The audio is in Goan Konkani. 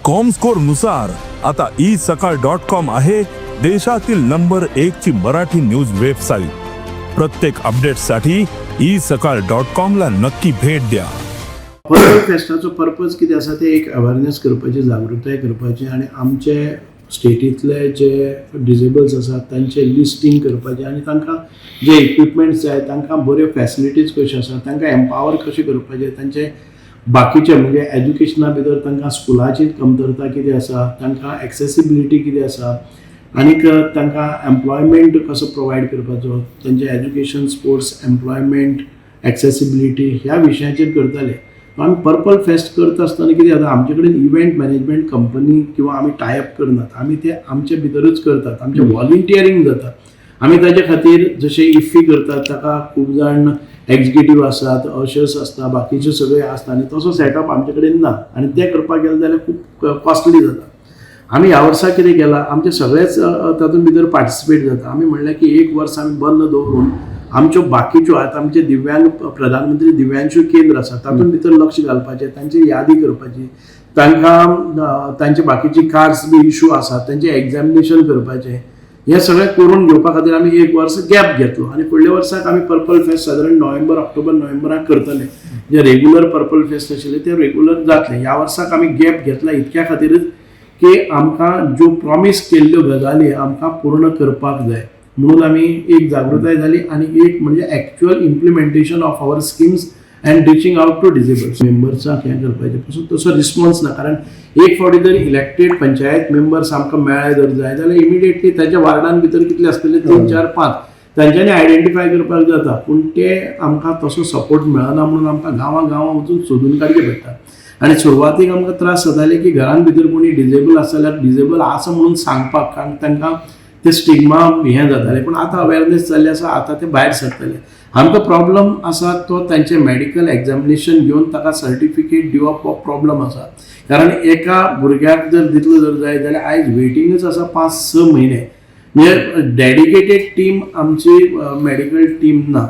कॉमस्कोर नुसार आता ई सकाळ डॉट कॉम आहे देशातील नंबर एक ची मराठी न्यूज वेबसाईट. प्रत्येक अपडेटसाठी ई सकाळ डॉट कॉम ला नक्की भेट द्या. पर्पल फेस्टाचो पर्पज कितें आसा तें एक अवेरनेस करपाची, जागृताय करपाची आनी आमचे स्टेटींतले जे डिजेबल्स आसात तांचे लिस्टींग करपाचें आनी तांकां जे इक्विपमेंट्स जाय, तांकां बऱ्यो फॅसिलिटीज कश्यो आसा, तांकां एम्पावर कशें करपाचें, तांचे बाकीचे म्हणजे एज्युकेशना भितर तांकां स्कुलाची कमतरता कितें आसा, तांकां एक्सेसिबिलिटी कितें आसा आनीक तांकां एम्प्लॉयमेंट कसो प्रोवायड करपाचो, तांचे एज्युकेशन, स्पोर्ट्स, एम्प्लॉयमेंट, एक्सेसिबिलिटी ह्या विशयाचेर करताले. आमी पर्पल फेस्ट करता आसतना कितें जाता, आमचे कडेन इव्हेंट मॅनेजमेंट कंपनी किंवा आमी टायअप करनात. आमी ते आमचे भितरूच करतात. आमचें व्हॉलंटियरींग जाता. आमी ताजे खातीर जशें इफ्फी करतात, ताका खूब जाण एक्झिक्युटीव आसात, अशर्स आसता, बाकीचे सगळे आसता आनी तसो सेटअप आमचे कडेन ना आनी तें करपाक गेलें जाल्यार खूब कॉस्टली जाता. आमी ह्या वर्सा कितें केलां, आमचे सगळेच तातूंत भितर पार्टिसिपेट जाता. आमी म्हणलें की एक वर्स आमी बंद दवरून आमच्यो बाकीच्यो आतां आमचे दिव्यांग प्रधानमंत्री दिव्यांशू केंद्र आसा, तातूंत भितर लक्ष घालपाचें, तांची यादी करपाची, तांकां तांचे बाकीची कार्ड्स बी इशू आसात तांचें एग्जामिनेशन करपाचें. हें सगळें करून घेवपा खातीर आमी एक वर्स गॅप घेतलो आनी फुडल्या वर्साक आमी पर्पल फेस्ट सादारण नोव्हेंबर, ऑक्टोबर, नोव्हेंबराक करतले. जे रेगुलर पर्पल फेस्ट आशिल्ले ते रेगुलर जातले. ह्या वर्साक आमी गॅप घेतला इतक्या खातीरच की आमकां ज्यो प्रॉमीस केल्ल्यो गजाली आमकां पूर्ण करपाक जाय म्हणून आमी एक जागृताय जाली आनी एक म्हणजे actual implementation of our schemes and reaching out to disables मेंबर्साक हें करपाचें पसून तसो रिस्पॉन्स ना. कारण एक फावटी जर इलेक्टेड पंचायत मेंबर्स आमकां मेळ्ळे जर जाय जाल्यार इमिडिएटली ताच्या वार्डान भितर कितले आसतले, तीन, चार, पांच, तांच्यांनी आयडेंटिफाय करपाक जाता. पूण ते आमकां तसो सपोर्ट मेळना म्हणून आमकां गांवां गांवां वचून सोदून काडचें पडटा. आनी सुरवातीक आमकां त्रास जाताले की घरान भितर कोणी डिजेबल आसा जाल्यार डिजेबल आसा म्हणून सांगपाक, कारण तांकां ते स्टिग्मा हें जातालें. पूण आतां अवेरनेस जाल्ली आसा, आतां ते भायर सरतले. आमकां प्रॉब्लम आसा तो तांचें मेडिकल एग्जामिनेशन घेवन ताका सर्टिफिकेट दिवप हो प्रॉब्लम आसा. कारण एका भुरग्याक जर दितलो जर जाय जाल्यार आयज वेटींगच आसा 5-6 म्हयने. म्हणजे डेडिकेटेड टीम आमची मेडिकल टीम ना.